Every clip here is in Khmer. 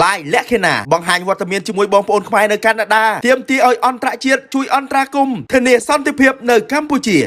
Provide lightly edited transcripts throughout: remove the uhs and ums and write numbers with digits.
ឡាយលក្ខិណាបង្ហាញវត្តមានជាមួយបងប្អូនខ្មែរនៅកាណាដាទាមទារឲ្យអន្តរជាតិជួយអន្តរាគមន៍ធានាសន្តិភាពនៅកម្ពុជា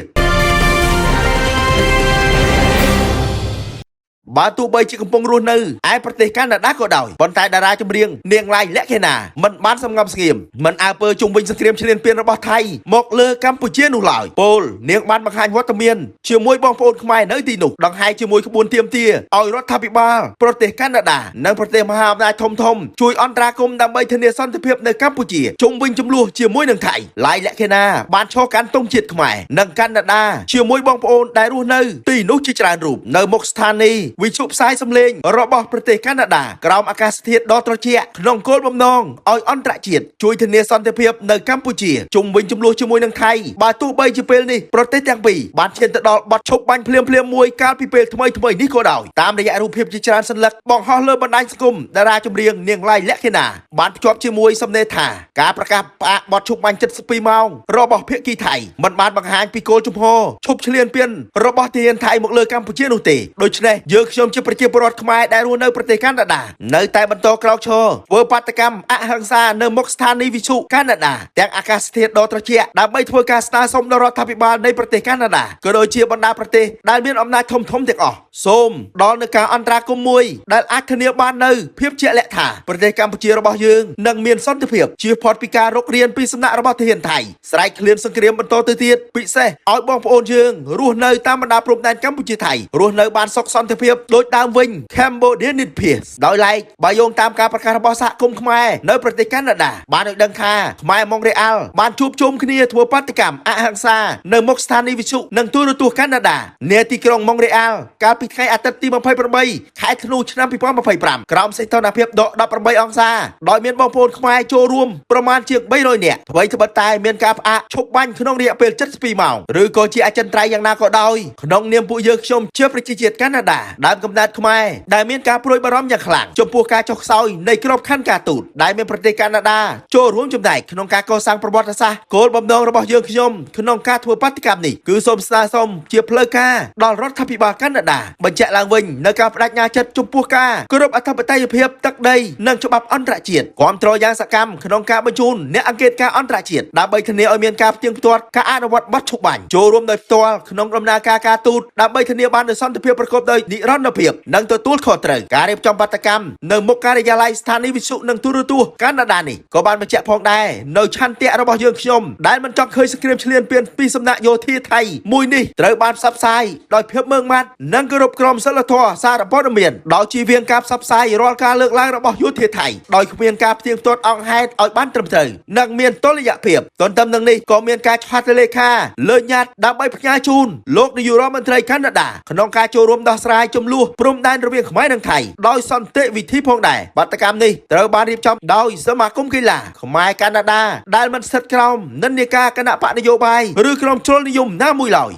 បើទោះបីជាកំពុងរស់នៅឯប្រទេសកាណាដាក៏ដោយប៉ុន្តែតារាចម្រៀងនាងឡាយលក្ខិណាមិនបានសំងំស្ងៀមមិនអើពើជុំវិញសង្គ្រាមឈ្លានពានរបស់ថៃមកលើកម្ពុជានោះឡើយពោលនាងបានបង្ហាញវត្តមានជាមួយបងប្អូនខ្មែរនៅទីនោះដង្ហែជាមួយក្បួនទាមទារឲ្យរដ្ឋាភិបាលប្រទេសកាណាដានិងប្រទេសមហាអំណាចធំធំជួយអន្តរាគមន៍ដើម្បីធានាសន្តិភាពនៅកម្ពុជាជុំវិញចំនួនជាមួយនឹងថៃឡាយលក្ខិណាបានឈរកាន់ទង់ជាតិខ្មែរនិងកាណាដាជាមួយបងប្អូនដែលរស់នៅទីនោះជាច្រើនរូបនៅមុខស្ថានីយ៍វិទ្យុផ្សាយសំឡេងរបស់ប្រទេសកាណាដាក្រោមអាកាសធាតុដ៏ត្រជាក់ក្នុងគោលបំណងឲ្យអន្តរជាតិជួយធានាសន្តិភាពនៅកម្ពុជាជុំវិញចំនួនជាមួយនឹងថៃបើទោះបីជាពេលនេះប្រទេសទាំងពីរបានឈានទៅដល់បទឈប់បាញ់ភ្លាមៗមួយកាលពីពេលថ្មីៗនេះក៏ដោយតាមរយៈរូបភាពជាច្រើនសន្លឹកបង្ហោះលើបណ្ដាញសង្គមតារាចម្រៀងនាងឡៃលក្ខិណាបានភ្ជាប់ជាមួយសំណេរថាការប្រកាសផ្អាកបទឈប់បាញ់72ម៉ោងរបស់ភាគីថៃមិនបានបង្ហាញពីគោលជំហរឈប់ឈ្លានពានរបស់ទាហានថៃមកលើកម្ពុជានោះទេដូច្នេះយើងខ្ញុំជាប្រជាពលរដ្ឋខ្មែរដែលរស់នៅប្រទេសកាណាដានៅតែបន្តក្រោកឈរធ្វើបាតកម្មអហិង្សានៅមុខស្ថានីយ៍វិទ្យុកាណាដាទាំងអាកាសធាតុដ៏ត្រជាក់ដើម្បីធ្វើការស្នើសុំដល់រដ្ឋាភិបាលនៃប្រទេសកាណាដាក៏ដូចជាបណ្ដាប្រទេសដែលមានអំណាចធំៗទាំងអស់សូមដល់នៅការអន្តរាគមន៍មួយដែលអាចធានាបាននៅភាពជាក់លាក់ថាប្រទេសកម្ពុជារបស់យើងនឹងមានសន្តិភាពជៀសផុតពីការរុករានពីសំណាក់របស់ទាហានថៃស្រែកឃ្លានសង្គ្រាមបន្តទៅទៀតពិសេសឲ្យបងប្អូនយើងរស់នៅតាមបណ្ដាព្រំដែនកម្ពុជាថៃរស់នៅបានសុខសន្តិភាពដូចដើមវិញ Cambodia need peace ដោយឡែកបើយោងតាមការប្រកាសរបស់សហគមន៍ខ្មែរនៅប្រទេសកាណាដាបានឲ្យដឹងថាខ្មែរម៉ុងរ៉េអាល់បានជួបជុំគ្នាធ្វើបាតកម្មអហិង្សានៅមុខស្ថានីយ៍វិទ្យុនិងទូរទស្សន៍កាណាដានាទីក្រុងម៉ុងរ៉េអាល់កាលពីថ្ងៃអាទិត្យទី28ខែធ្នូឆ្នាំ2025ក្រោមសីតុណ្ហភាពដក18អង្សាដោយមានបងប្អូនខ្មែរចូលរួមប្រមាណជាង300នាក់អ្វីត្បិតតែមានការផ្អាកឈប់បាញ់ក្នុងរយៈពេល72ម៉ោងឬក៏ជាអចិន្ត្រៃយ៍យ៉ាងណាក៏ដោយក្នុងនាមពួកយើងខ្ញុំជាប្រជាជាតិកាណាដាដើមកំណើតខ្មែរដែលមានការព្រួយបារម្ភយ៉ាងខ្លាំងចំពោះការចុះខ្សោយនៃក្របខ័ណ្ឌការទូតដែលមានប្រទេសកាណាដាចូលរួមចំណែកក្នុងការកសាងប្រវត្តិសាស្ត្រគោលបំណងរបស់យើងខ្ញុំក្នុងការធ្វើបាតកម្មនេះគឺសូមស្នើសុំជាផ្លូវការដល់រដ្ឋាភិបាលកាណាដាបញ្ជាក់ឡើងវិញនៅការបដិញ្ញាចិត្តចំពោះការគោរពអធិបតេយ្យភាពទឹកដីនិងច្បាប់អន្តរជាតិគាំទ្រយ៉ាងសកម្មក្នុងការបញ្ជូនអ្នកអង្កេតការអន្តរជាតិដើម្បីធានាឲ្យមានការផ្ទៀងផ្ទាត់ការអនុវត្តបទឈប់បាញ់ចូលរួមដោយផ្ទាល់ក្នុងដំណើរការការទូតដើម្បីធានាបាននូវសន្តិភាពប្រកបដោយនិរន្តរភាពនិងទទួលខុសត្រូវការរៀបចំបាតកម្មនៅមុខការិយាល័យស្ថានីយ៍វិទ្យុនិងទូរទស្សន៍កាណាដានេះក៏បានបញ្ជាក់ផងដែរនៅឆន្ទៈរបស់យើងខ្ញុំដែលមិនចង់ឃើញសង្គ្រាមឈ្លានពានពីសំណាក់យោធាថៃមួយនេះត្រូវបានផ្សព្វផ្សាយដោយភាពម៉ឺងម៉ាត់និងគោរពក្រមសីលធម៌សារព័ត៌មានដោយជៀសវាងការផ្សព្វផ្សាយរាល់ការលើកឡើងរបស់យោធាថៃដោយគ្មានការផ្ទៀងផ្ទាត់អង្គហេតុឲ្យបានត្រឹមត្រូវនិងមានតុល្យភាពទន្ទឹមនឹងនេះក៏មានការឆាត់លេខាលើញត្តិដើម្បីផ្ញើជូនលោកនាយករដ្ឋមន្ត្រីកាណាដាក្នុងការចូលរួមដោះស្រាយចំនួនព្រំដែនរវាងខ្មែរនិងថៃដោយសន្តិវិធីផងដែរបាតកម្មនេះត្រូវបានរៀបចំដោយសមាគមកីឡាខ្មែរកាណាដាដែលមិនស្ថិតក្រោមនិន្នាការគណៈបកនយោបាយឬក្រុមជ្រុលនិយមណាមួយឡើយ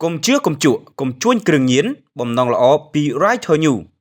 កុំជឿកុំជក់កុំជួញគ្រឿងញៀនបំណងល្អពី Writer New។